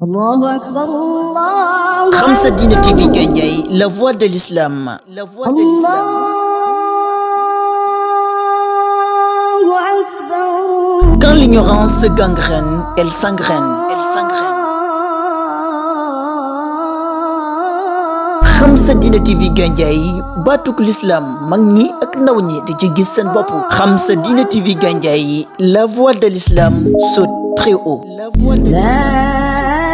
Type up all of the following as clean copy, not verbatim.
الله أكبر الله Khamsa Dina أكبر TV Gandiaye, la voix de l'islam. La voix de l'islam. الله أكبر Quand l'ignorance se gangrène, elle s'engraine. Elle s'engraine. Khamsa Dina TV Gandiaye, batuk l'islam, mag ñi ak ndaw ñi di ci gis seen bopp. Khamsa Dina TV Gandiaye, la voix de l'islam saute très haut. La voix de l'islam.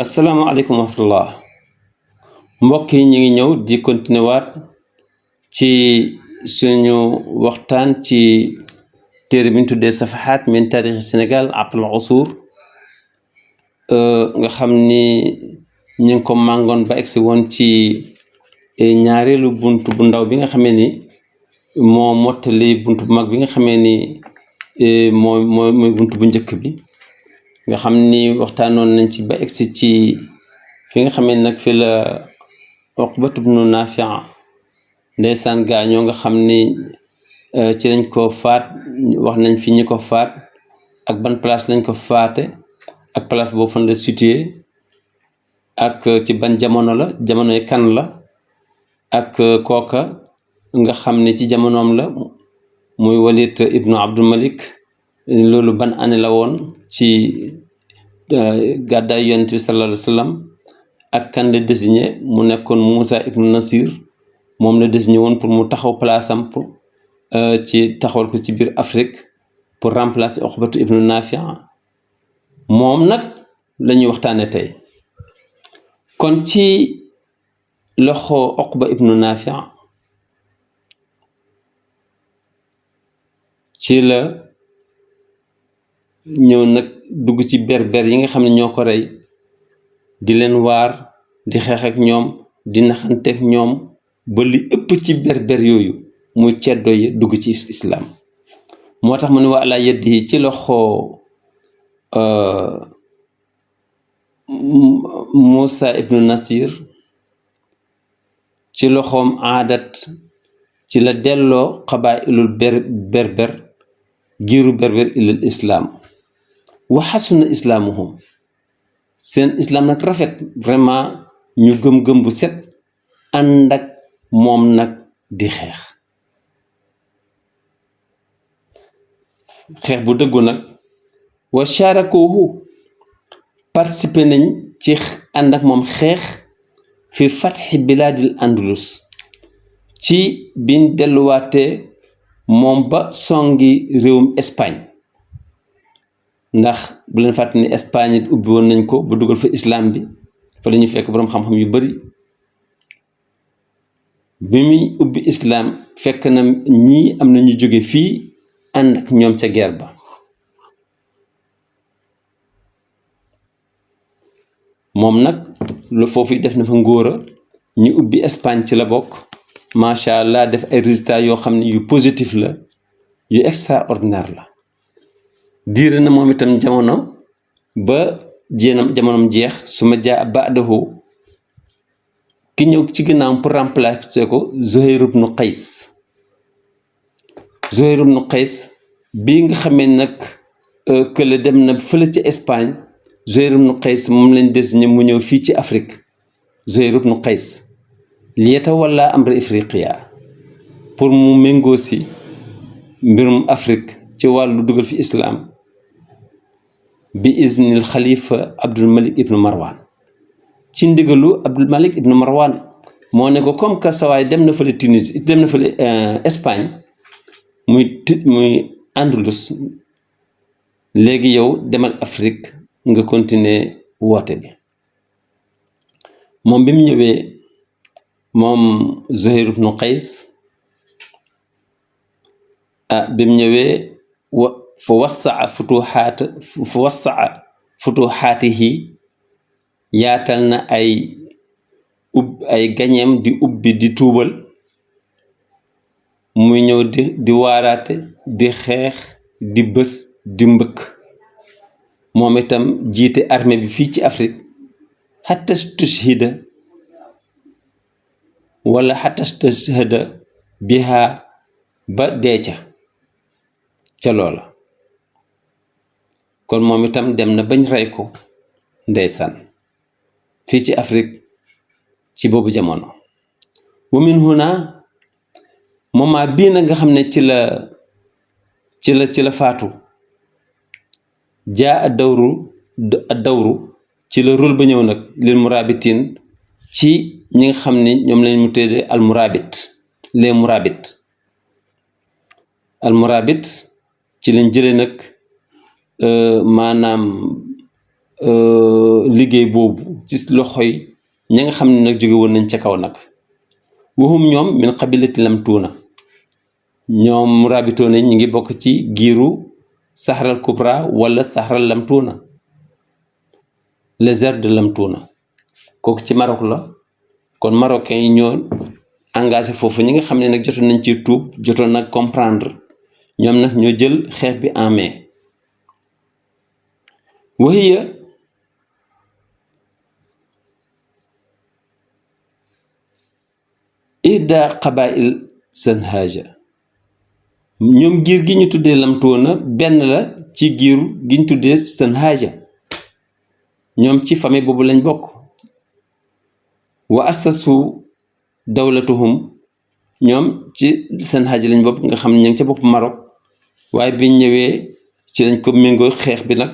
asalaamaaleykum wa rahmatullah mbokk yi ñu ngi ñëw di continuer waat ci suñu waxtaan ci téere bi ñu tuddee safahaat min taarixi Sénégal abal usur nga xam ni ñu ngi ko màngoon ba egsi woon ci ñaareelu bunt bu ndaw bi nga xamee ni moo mottali bunt bu mag bi nga xamee ni mooy bunt bu njëkk bi nga xam ni waxtaanoon nañ ci ba egsi ci fi nga xamee nag fi la Uqbatu bnu Naafi' ndeysaan gaañoo nga xam ni ci lañ ko faat wax nañ fi ñi ko faat ak ban place lañ ko faate ak place boobu fan la situé ak ci ban jamono la jamonoy kan la ak kooka nga xam ni ci jamonoom la muy Walid ibnu Abdul Malik loolu ban année la woon ci gàddaay yonent bi sallallahu alayhi wa sallam ak kan la désigné mu nekkoon Moussa ibnu Nasir moom la désigné woon pour mu taxaw place am pour ci taxawal ko ci biir Afrique pour remplacer Uqbatu ibnu Naafi' moom nag la ñuy waxtaane tey kon ci loxo Uqba ibnu Naafi' ci la ñëw nag dugg ci berber yi nga xam ne ñoo ko rey di leen waar di xeex ak ñoom di naxanteeg ñoom ba li ëpp ci berber yooyu muy ceddo yi dugg ci islam moo tax mu ne wa ala yeddi yi ci loxo Moussa ibnu Nasir ci loxoom aadat ci la delloo xabaa'ilul berber giiru berber ilal islam wa xasuna islaamuhum seen islam nag rafet vraiment ñu gëm-gëm bu set ànd ak moom nag di xeex bu dëggu nag wa sharakuhu participé nañ ci ànd ak moom xeex fi fatxi bilaadil andalus ci biñ delluwaatee moom ba songi réewum Espagne ndax bu leen fàtte ni Espagne it ubbi woon nañ ko ba dugal fa islam bi fa la ñu fekk boroom xam-xam yu bari bi muy ubbi islam fekk na ñii am na ñu jóge fii ànd ak ñoom ca guerre ba moom nag lu foofu def na fa ngóora ñu ubbi Espagne ci la bokk macha allah def ay résultats yoo xam ne yu positif la yu extraordinaire la diire na moom itam jamono ba jamonom jeex su ma jaa ba'dahu ki ñëw ci ginnaawam pour remplacer ko Zuhayr ibnu Qays bii nga xamee nag kële dem na fële ci Espagne Zuhayr ibnu Qays moom lañ désigné mu ñëw fii ci Afrique Zuhayr ibnu Qays li yatawalla amra Ifriqiya pour mu méngoo si mbirum Afrique ci wàllu dugal fi islam bi iznil xalifa Abdul Malik ibnu Marwan ci ndigalu Abdul Malik ibnu Marwan moo ne ko comme que sawaay dem na fële Tunisie dem na fële Espagne muy Andalus léegi yow demal Afrique nga continuer woote bi moom bi mu ñëwee moom Zuhayr ibnu Qays bi mu ñëwee fa wassaa futuxaatihi yaatal na ay gañeem di ubbi di tuubal muy ñëw di waaraate di xeex di bës di mbëkk moom itam jiite armée bi fii ci Afrique hatta tushhida wala xatta stashhada biha ba dee ca loola kon moom itam dem na bañ rey ko ndeysaan fii ci Afrique ci boobu jamono wa min huna moment bii nag nga xam ne ci la faatu jaa dawru ci la rôle ba ñëw nag lil murabitin ci ñi nga xam ne ñoom lañ mu tuddee al murabit les murabit al murabit ci lañ jëlee nag maanaam liggéey boobu ci loxoy ña nga xam ne nag jóge woon nañ ca kaw nag waxum ñoom min qabilati lamtuuna ñoom murabitoon ñi ngi bokk ci giiru saxaral kubra wala saxaral lamtuuna les de lamtuuna kooku ci Maroc la kon marocains yi ñoo engagé foofu ñi nga xam ne nag jotoon nañ ci tuub jotoon nag comprendre ñoom nag ñoo jël xeex bi en main wahiya ihda qabail sanhaja ñoom giir gi ñu tuddee lamtuuna benn la ci giiru gi ñu tuddee sanhaja ñoom ci famille boobu lañ bokk wa assasu dawlatuhum ñoom ci sanhaja lañ bopp nga xam ne ña ngi ca bopp Maroc waaye biñ ñëwee ci lañ ko méngoo xeex bi nag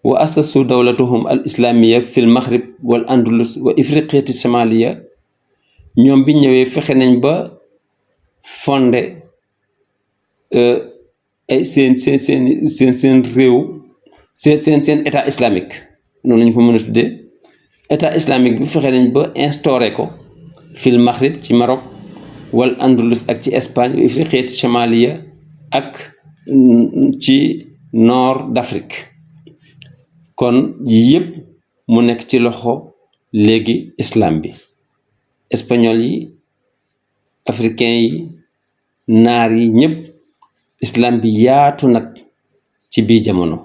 wa assasu dawlatuhum al islamia fil maghrib wal andalus wa ifriqiyati shamaliya ñoom biñ ñëwee fexe nañ ba fondé ay seen réew seen état islamique noonu lañu ko mën a tuddee état islamique bi fexe nañ ba instauré ko fil maghrib ci Maroc wal andalus ak ci Espagne wa ifriqiyati shamaliya ak ci nord d'Afrique kon yii yëpp mu nekk ci loxo léegi islam bi espagnol yi africain yi naar yi ñëpp islam bi yaatu nag ci biir jamono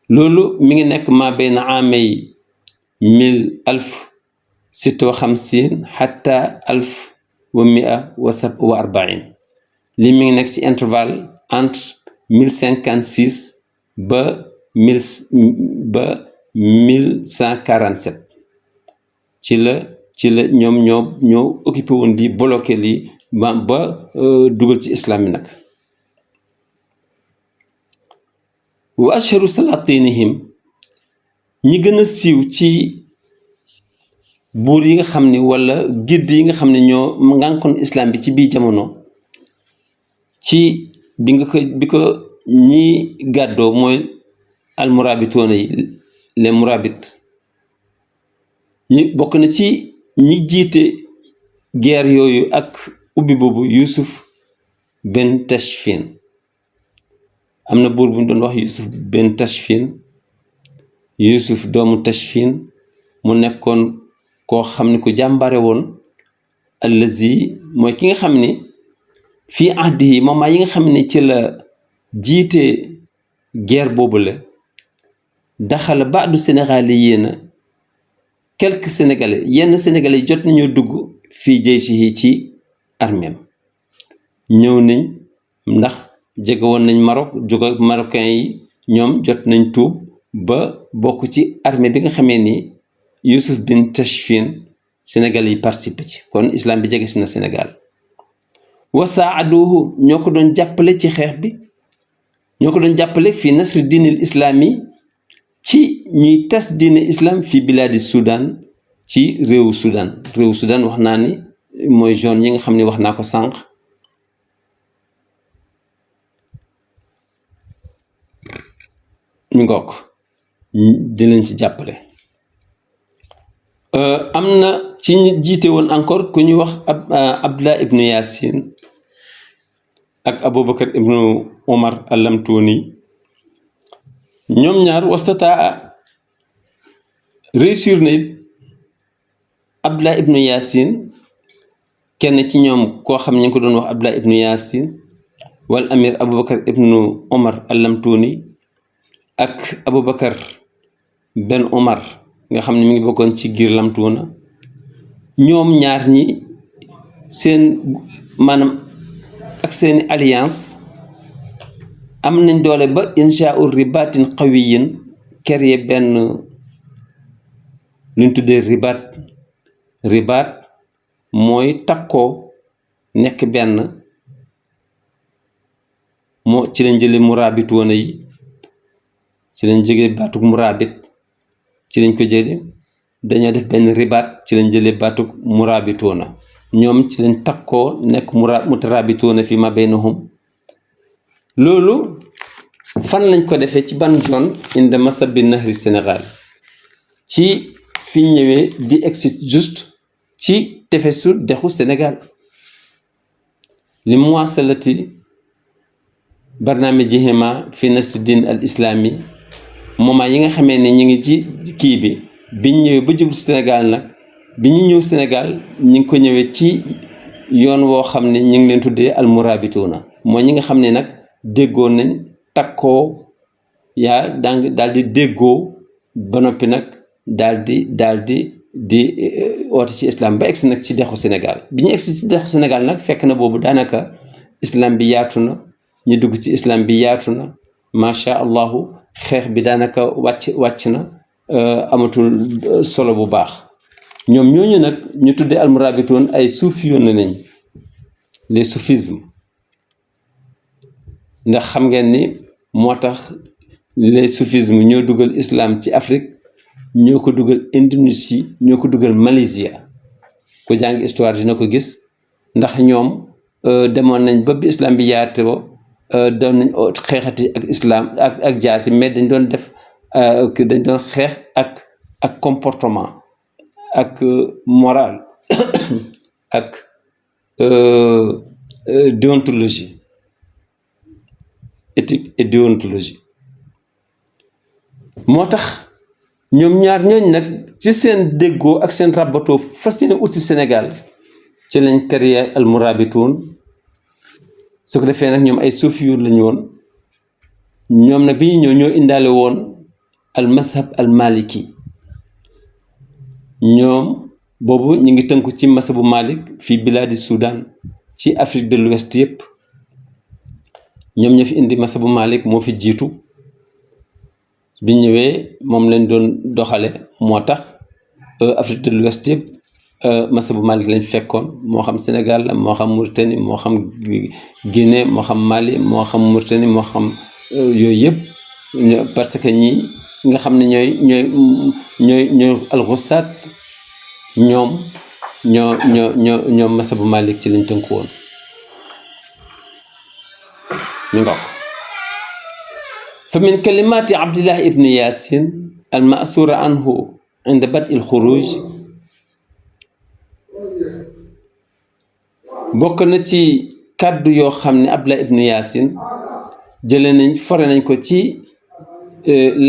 loolu mi ngi nekk ma bayna amay 1056 hatta 1147 li mi ngi nekk ci intervalle entre 1056 ba 1147 ci la ñoo occupé woon lii bloqué lii ba dugal ci islam bi nag wa ashharu salatinihim ñi gën a siiw ci buur yi nga xam ne wala gidd yi nga xam ne ñoo ngànkoon islam bi ci biir jamono ci bi ko ñi gàddoo mooy almurabitoona yi les murabit ñi bokk na ci ñi jiite guerre yooyu ak ubbi boobu Yusuf ben Tashfin am na buur bu ñu doon wax Yusuf ben Tashfin Yusuf doomu Tashfin mu nekkoon koo xam ne ku jàmbare woon allazi mooy ki nga xam ni fii ahdi yi moment yi nga xam ne ci la jiite guerre boobu la daxala baadu sénégalais yéena quelques sénégalais yenn sénégalais jot nañoo dugg fii jeysi yi ci arméem ñëw nañ ndax jege woon nañ Maroc jóge marocain yi ñoom jot nañ tuub ba bokk ci armée bi nga xamee ni Yusuf bin Tashfin sénégalais yi participé ci kon islam bi jege si na Sénégal wasaaduhu ñoo ko doon jàppale ci xeex bi ñoo ko doon jàppale fii nasri diinil islami ci ñuy tas diine islam fi biladi Soudan ci réewu Soudan wax naa ni mooy zone yi nga xam ne wax naa ko sànq ñu ngook dinañ ci jàppale am na ci ñi jiite woon encore ku ñuy wax Abdullah ibnu Yasin ak Aboubacar ibnu Omar al-Lamtouni ñoom ñaar wastataa réussir na it Abdullah ibnu Yasin kenn ci ñoom koo xam ñu ngi ko doon wax Abdullah ibnu Yasin wal amir Aboubacar ibnu Omar al-Lamtouni ak Aboubacar ben Omar nga xam ne mi ngi bokkoon ci giir Lamtuuna ñoom ñaar ñi seen maanaam ak seeni alliance am nañ doole ba insha'u ribatin qawiyin créer benn luñ tuddee ribat mooy takkoo nekk benn moo ci lañ jële murabitoona yi ci lañ jógee baatuk murabit ci lañ ko jële dañoo def benn ribat ci lañ jëlee baatuk murabitoona ñoom ci lañ takkoo nekk mutarabitoona fi ma baynahum loolu fan lañ ko defee ci ban zone inda masabi nahri Sénégal ci fi ñëwee di egsi juste ci tefesu dexu Sénégal li muwasalati barnaamijihima fi nasri din al islami moment yi nga xamee ne ñu ngi ci kii bi biñ ñëwee ba jublu Sénégal nag bi ñu ñëw Sénégal ñu ngi ko ñëwee ci yoon woo xam ne ñu ngi leen tuddee al murabituuna mooy ñi nga xam ne nag déggoo nañ takkoo yaa daal di déggoo ba noppi nag daal di oote ci islam ba egsi nag ci dexu Sénégal bi ñu egsi ci dexu Sénégal nag fekk na boobu daanaka islam bi yaatu na ñu dugg ci islam bi yaatu na macha allahu xeex bi daanaka wàcc na amatul solo bu baax ñoom ñooñu nag ñu tuddee almurabitoon ay suufiyoon nañ les soufisme ndax xam ngeen ni moo tax les soufisme ñoo dugal islam ci Afrique ñoo ko dugal Indonésie ñoo ko dugal Malaysia ku jàng histoire dina ko gis ndax ñoom demoon nañ ba bi islam bi yaatoo doon nañ xeexati ak islam ak jaasi mais dañ doon def dañ doon xeex ak comportement ak moral ak déontologie éthique et déontologie moo tax ñoom ñaar ñooñ nag ci seen déggoo ak seen rabatoo fas yéene ut si Sénégal ci lañ créé al murabitoun su ko defee nag ñoom ay suufiyuun lañu woon ñoom nag bi ñu ñëw ñoo indaale woon al mazhab al maliki ñoom boobu ñu ngi tënku ci mazhabu Malik fii biladi Soudan ci Afrique de l'Ouest yëpp ñoom ñoo fi indi mazhabu Malik moo fi jiitu bi ñëwee moom lañ doon doxale moo tax Afrique de l'Ouest yëpp mazhabu Malik lañ fekkoon moo xam Sénégal la moo xam Mauritanie moo xam Guinée moo xam Mali moo xam Mauritanie moo xam yooyu yëpp parce que ñi nga xam ne ñooy alxusaat ñoom mazhabu Malik ci lañ tënku woon ñu nga ko fa min kalimaati Abdullah ibn Yasin al ma'thura anhu inda bad il xuruj bokk na ci kàddu yoo xam ne Abdullah ibn Yasin jële nañ fore nañ ko ci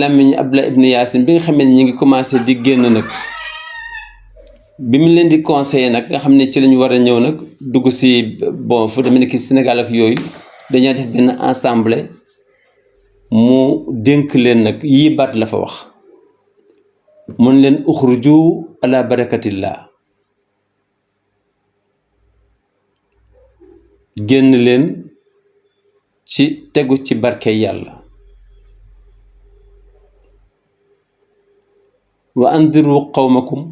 làmmiñ Abdullah ibn Yasin bi nga xam ne ñu ngi commencé di génn nag bi mu leen di conseiller nag nga xam ne ci lañu war a ñëw nag dugg si bon fu demee ne ki Sénégal ak yooyu dañoo def benn assemblée mu dénk leen nag yii baat la fa wax mun leen uxruju ala barakatillah génn leen ci tegu ci barke yàlla wa andiru qawmakum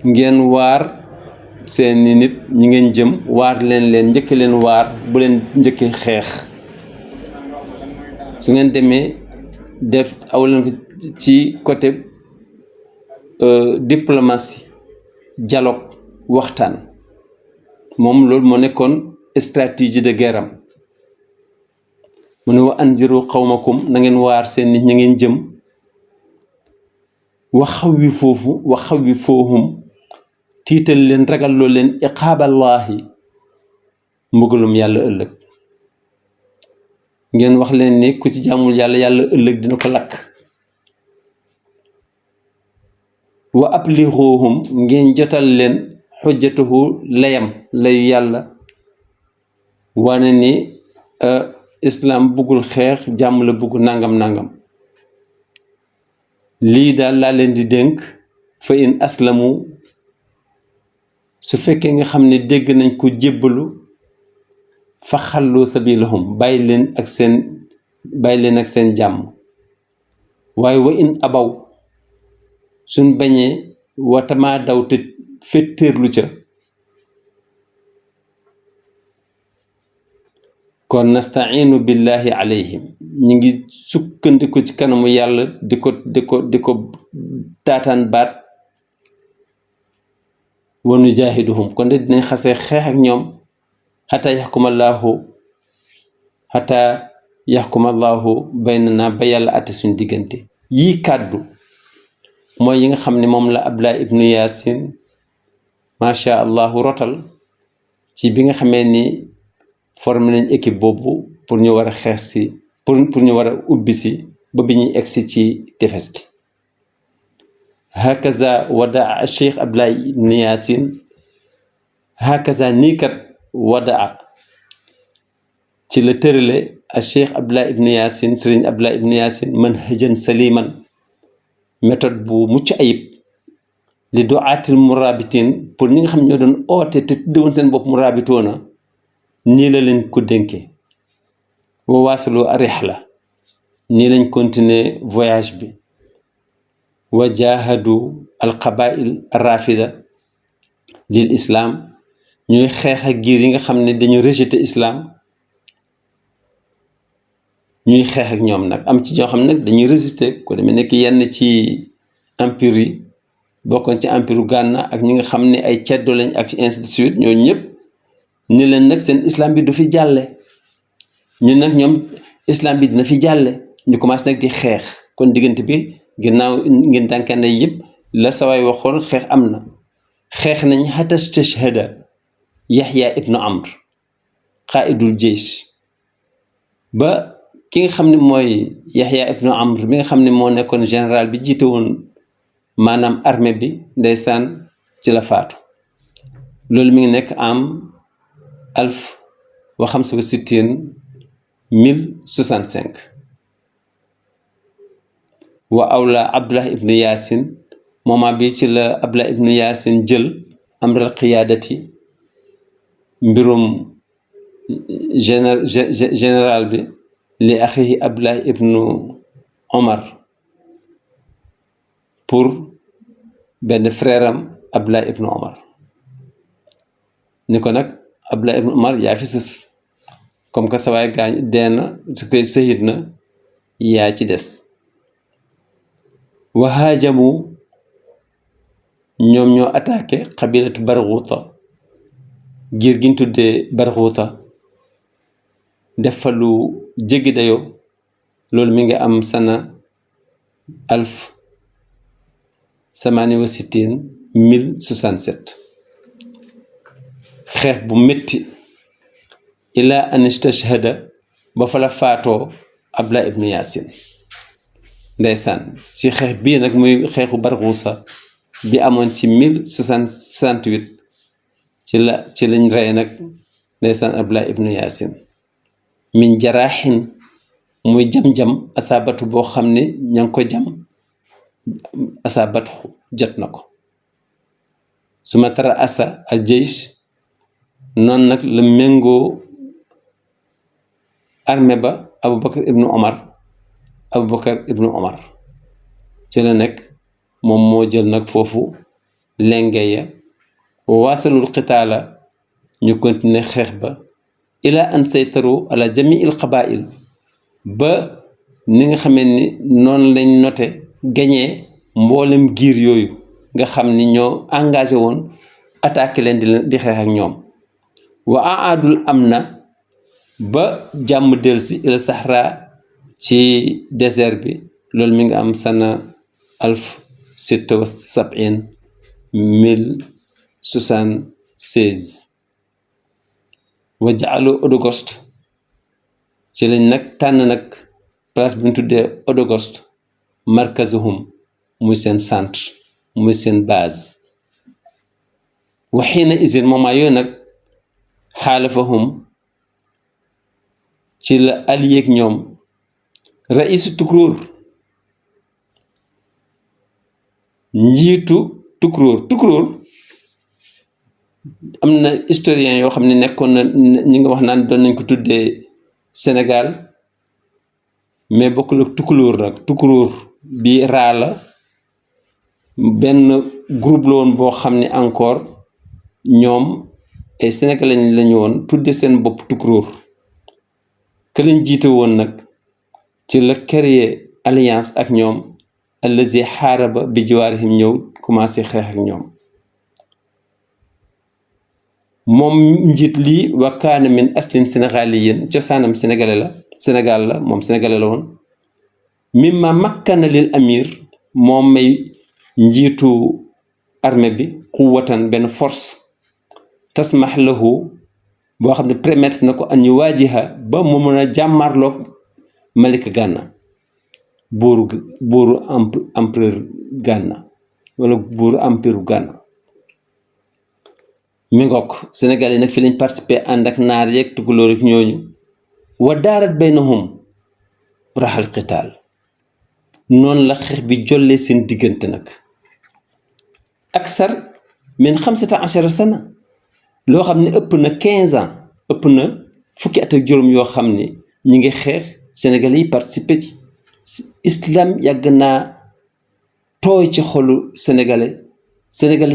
ngeen waar seeni nit ñi ngeen jëm waar leen njëkk leen waar bu leen njëkkee xeex su ngeen demee def aw leen ko ci côté diplomatie dialogue waxtaan moom loolu moo nekkoon stratégie de guerre am mu ne wa anziru qawmakum na ngeen waar seen nit ñi ngeen jëm waxawi foohum tiital leen ragal loo leen iqaaballaahi mbugalum yàlla ëllëg ngeen wax leen ni ku ci jàmmul yàlla ëllëg dina ko lakk wa ablixoohum ngeen jotal leen xujjatuhu layam layu yàlla wane ni islam buggul xeex jàmm la bugg nangam lii daal laa leen di dénk fa in aslamu su fekkee nga xam ne dégg nañ ko jébbalu fa xallu sabilahum bàyyi leen ak seen jàmm waaye wa in abaw suñ bañee watamaa daw te fettéerlu ca kon nastainu billahi alayhim ñi ngi sukkandiku ci kanamu yàlla di ko taataan baat wa nujahiduhum kon de dinañ xasee xeex ak ñoom xataa yaxkumallahu baynana ba yàlla àtte suñ diggante yii kàddu mooy yi nga xam ne moom la Abdullah ibnu Yaasin macha allahu rotal ci bi nga xamee ni formé nañ équipe boobu pour ñu war a xeex si pour ñu war a ubbi si ba bi ñuy egsi ci tefes gi hakaza wadaa cheikh Abdullah ibn Yaasin hakaza nii kat wadaa ci la tërale a cheikh Abdullah ibn Yaasin sëriñ Abdullah ibn Yaasin manhajan saliman méthode bu mucc ayib li duaatil murabitin pour ñi nga xam ñoo doon oote te tuddewoon seen bopp murabitoona nii la leen ko dénkee wa waasalu rihla nii lañ continuer voyage bi wa jahadu alqabail rafida lil islam ñuy xeex ak giir yi nga xam ne dañu rejeté islam ñuy xeex ak ñoom nag am ci ñoo xam ne nag dañuy résister ko demee nekk yenn ci empire yi bokkoon ci empire Ghana ak ñi nga xam ne ay ceddo lañ ak ainsi de suite ñooñu ñëpp ni leen nag seen islam bi du fi jàlle ñun nag ñoom islam bi dina fi jàlle ñu commencé nag di xeex kon diggante bi ginnaaw ngeen dànkane yëpp la sawaay waxoon xeex am na xeex nañ hatta stashhada Yahya ibnu Amr qaidul jaysh ba ki nga xam ne mooy Yahya ibnu Amr mi nga xam ne moo nekkoon général bi jiite woon maanaam armée bi ndeysaan ci la faatu loolu mi ngi nekk am 1065 wa awla Abdullah ibnu Yaasin moment bi ci la Abdullah ibnu Yaasin jël amral qiyaadati mbirum général bi li axihi Abdullah ibnu Omar pour benn frère am Abdullah ibnu Omar ni ko nag Abdullah ibnu Omar yaa fi sës comme que sa waay gaañ deena su koy sëyit na yaa ci des wa haajamu ñoom ñoo attaqué xabilatu Barghuta giir giñ tuddee Barghuta def fa lu jéggi dayoo loolu mi ngi am sana 1067 xeex bu métti ila an istashhada ba fa la faatoo Abdullah ibnu Yaasin ndeysaan ci xeex bii nag muy xeexu Barghusa bi amoon ci 1068 ci lañ rey nag ndeysaan Abdullah ibnu Yaasin min jaraaxin muy jam-jam asaabatu boo xam ne ña ngi ko jam asaabatu jot na ko suma tara asa al jaysh noonu nag la méngoo armée ba Aboubacar ibnu Omar ci la nekk moom moo jël nag foofu lenge ya waasalul xitaala ñu continuer xeex ba ila an saytaru ala jamii il qabail ba ni nga xamee ni noonu lañ noté gañee mboolem giir yooyu nga xam ni ñoo engagé woon attaqué leen di xeex ak ñoom wa aadul am na ba jàmm delsi ila sahra ci désert bi loolu mi ngi am sana 1076 wa jaalu Odogost ci lañ nag tànn nag place bi ñu tuddee Odogost markazuhum muy seen centre muy seen base waxiina isin moment yooyu nag xaalafahum ci la allié ak ñoom raisu Tukulóor njiitu Tukulóor am na historien yoo xam ne nekkoon na ñi nga wax naan doon nañ ko tuddee Sénégal mais bokkul ak Tukulóor nag Tukulóor bi raa la benn groupe la woon boo xam ne encore ñoom ay Sénégalais lañu woon tudde seen bopp Tukulóor ka lañ jiite woon nag ci la créer alliance ak ñoom allazi xaaraba bi jiwaarihim ñëw commencé xeex ak ñoom moom njiit lii wa kaana min aslin sénégaliyin cosaanam Sénégal la moom sénégalais la woon mimma makkana lil amir moom may njiitu armée bi quwwatan benn force tasmax lahu boo xam ne permettre na ko an yu waajiha ba mu mën a jàmmarloog Malik Gànna buuru empereur Gànna wala buuru empire Gànna mi ngook Sénégal yi nag fi lañ participé ànd ak naar yeeg Tukulóor ak ñooñu wa daarat baynahum raxal qitaal noonu la xeex bi jollee seen diggante nag aksar min 15 sana loo xam ne ëpp na 15 ans ëpp na fukki at ak juróom yoo xam ne ñi ngi xeex Sénégal yi participé ci islam yàgg naa tooy ci xolu sénégalais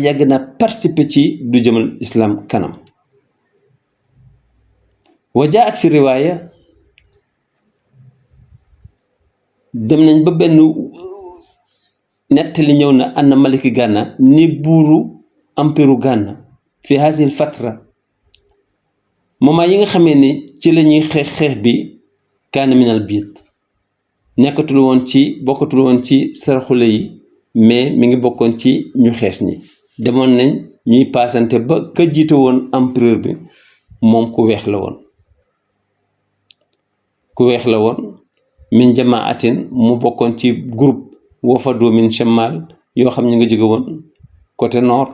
yàgg naa participé ci du jëmal islam kanam wa jaat fi riwaaya dem nañ ba benn nettali ñëw na anna Malik Gànna ni buuru empiru Gànna fi hasil fatra moment yi nga xamee ni ci la ñuy xeex bi kaana minal biit bokkatul woon ci saraxule yi mais mi ngi bokkoon ci ñu xees ñi demoon nañ ñuy paasante ba ka jiite woon empereur bi moom ku weex la woon min jamaatin mu bokkoon ci groupe wafadu min shamal yoo xam ñu nga jóge woon côté nord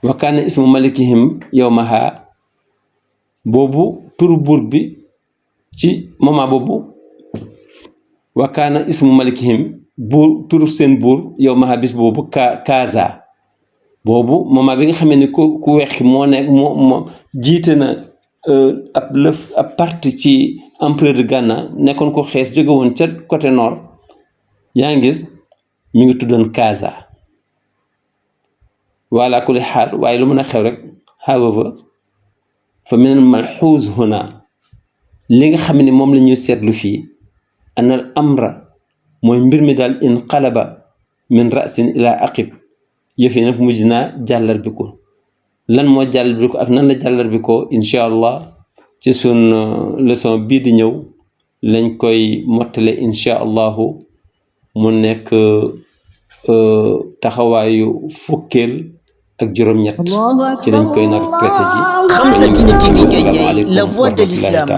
wa kaana ismu malikihim yawmaha boobu turu buur bi ci moment boobu wa kaana ismu malikihim buur turu seen buur yawmaha bis boobu Kaza boobu moment bi nga xamee ni ku weex ki moo nekk moo jiite na ab parti ci empereur de Ghana nekkoon ko xees jóge woon ca côté nord yaa ngi gis mi ngi tuddoon Kaza wala kulli xaal waaye lu mën a xew rek however fa minal malxuus huna li nga xam ne moom la ñuy seetlu fii anal amra mooy mbir mi daal inqalaba min rasin ila aqib yëf yi nag mujj naa jàllar bi ko lan moo jàllar bi ko ak nan la jàllar bi ko incha allah ci sun leçon bii di ñëw lañ koy mottale incha allahu mu nekk taxawaayu fukkeel ak juróom-ñett ci lañ koy nar traité ji. Khamsa-Dina TV Gandiaye, la voix de l'islam.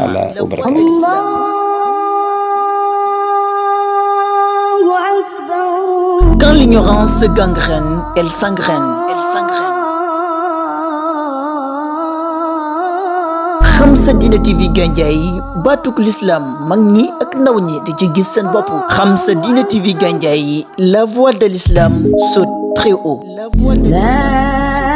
Quand l'ignorance se gangrène, elle s'engraine. Khamsa-Dina TV Gandiaye, baatuk l'islam mag ñi ak ndaw ñi di ci gis seen bopp. Khamsa-Dina TV Gandiaye, la voix de l'islam saute très haut. La voix de l'islam.